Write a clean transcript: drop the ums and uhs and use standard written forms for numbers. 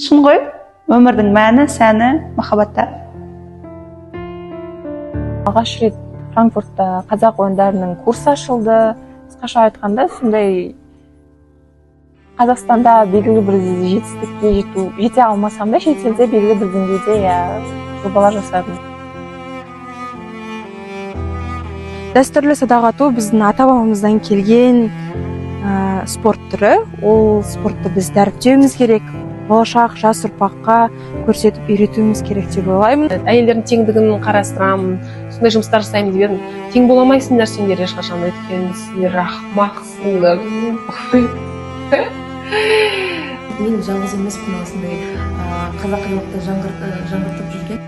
Шын ғой, өмірдің мәні, сәні махаббатта. Алғаш рет Франкфуртта қазақ ойындарының курсы ашылды. Қысқаша айтқанда, сондай Қазақстанда белгілі бір жетістікке жете алмасам да, шетелде белгілі бір деңгейде, иә, жобалар жасадым. Дәстүрлі садақ ату біздің ата бабамыздан келген спорт түрі. Ол спортты біз дәріптеуіміз керек, болашақ жас ұрпаққа көрсетіп үйретуіміз керек деп ойлаймын. Әйелдердің теңдігін қарастырамын, сондай жұмыстар жасаймын деп едім. Тең бола алмайсыңдар сендер ешқашан, өйткені сендер ақымақсыңдар. Мен жалғыз емеспін осындай қазақилықты жаңғыртып жүрген.